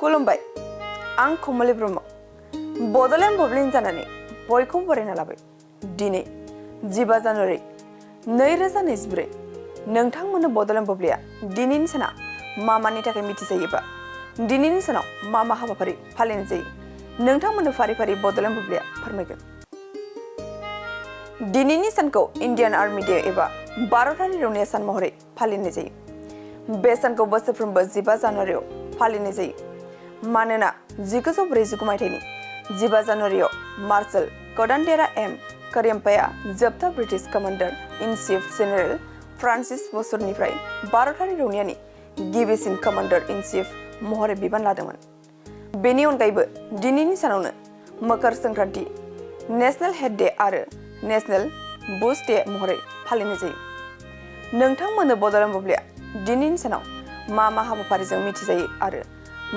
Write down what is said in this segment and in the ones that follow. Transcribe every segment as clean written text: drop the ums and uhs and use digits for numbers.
खुलुमबाय आं कमलि ब्रह्म बड'लेण्ड बुब्लिनि जानानै बयखौबो बरायना लाबाय दिनै 15 जानुवारि 2024 नोंथांमोननो बड'लेण्ड बुब्लिया दिनैनि साना मा मानि थाखाय मिथिजायोबा दिनैनि सानाव मा मा हाबाफारि फालिनाय जायो नोंथांमोननो फारि फारि बड'लेण्ड बुब्लिया फोरमायगोन। दिनैनि सानखौ इन्डियान आर्मी डे एबा भारतारि रौनिया सान महरै फालिनाय जायो। बे सानखौ बोसोरफ्रोमबो 15 जानुवारियाव फालिनाय जायो मानोना 1949 मायथाइनि 15 जानुवारियाव मार्शेल कडान्डेरा एम करियप्पाया जोबथा British commander in chief general Francis बसुरनिफ्राय भारतारि रौनियानि गिबिसिन कमान्डार इन चीफ महरै बिबान लादोंमोन। बेनि अनगायैबो दिनैनि सानावनो Makar Sankranti, national head day आरो नेशनेल बुश डे महरै फालिनाय जायो। नोंथांमोननो बड'लेण्ड बुब्लिया दिनैनि सानाव मा मा हाबाफारिजों मिथिजायो आरो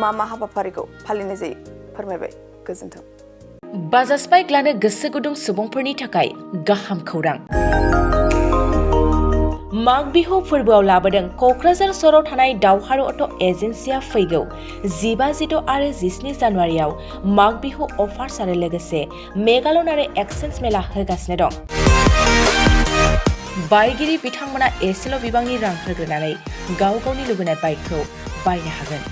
मा मा हाबाफारिखौ फालिनाय जायो फोरमायबाय। गोजोन्थों। बाजाज बाइक लानो गोसो गुदुं सुबुंफोरनि थाखाय गाहाम खौरां। माग बिहु फोरबोआव लाबोदों क'क्राझार सहराव थानाय दावहारु अट' एजेन्सिया फैगौ 15, 16 आरो 17 जानुवारियाव माग बिहु अफार्स आरो लोगोसे मेगालन आरो एक्सचेन्ज मेला होगासिनो दं। बायगिरि बिथांमोना एसेल' बिबांनि रां होग्रोनानै गाव गावनि लुबैनाय बाइकखौ बायनो हागोन।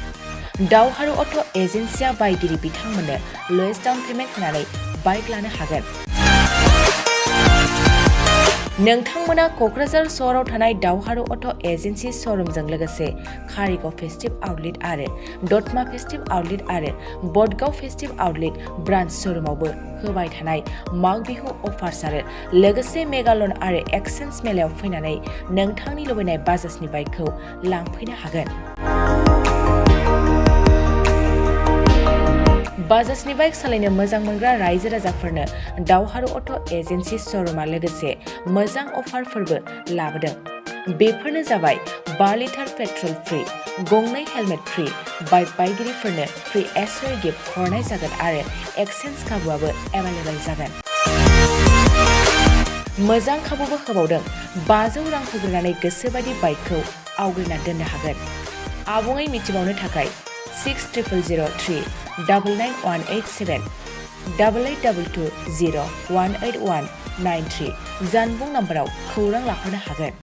दावहारु अट' एजेन्सिया बायगिरि बिथांमोननो लवेस्ट डाउन पेमेन्ट होनानै बाइक लानो हागोन। नोंथांमोना क'क्राझार सहराव थानाय दावहारु अट' एजेन्सि श'रुमजों लोगोसे कारिगाव फेस्टिभ आउटलेट आरो दतमा फेस्टिभ आउटलेट आरो बडगाव फेस्टिभ आउटलेट ब्रान्च श'रुमावबो होबाय थानाय माग बिहु अफार्स आरो लोगोसे मेगालन आरो एक्सचेन्ज मेलायाव फैनानै नोंथांनि लुबैनाय बाजाजनि बाइकखौ लांफैनो हागोन। बाजाजनि बाइक सालायनो मोजां मोनग्रा रायजो राजाफोरनो दावहारु अट' एजेन्सि श'रुमा लोगोसे मोजां अफारफोरबो लाबोदों। बेफोरनो जाबाय 5 लिटार पेट्रल फ्रि, गंनै हेलमेट फ्रि, बाइक बायगिरिफोरनो फ्रि एसरी गिफ्ट हरनाय जागोन आरो एक्सचेन्ज खाबुआबो एभेलेबेल जागोन। मोजां खाबुबो होबावदों 500 रां होग्रोनानै गोसोबायदि बाइकखौ आवग्रिना दोननो हागोन। आबुङै मिथिबावनो थाखाय 6003 99187 8822 01819 93 जानबुं नाम्बाराव खौरां लाहरनो हागोन।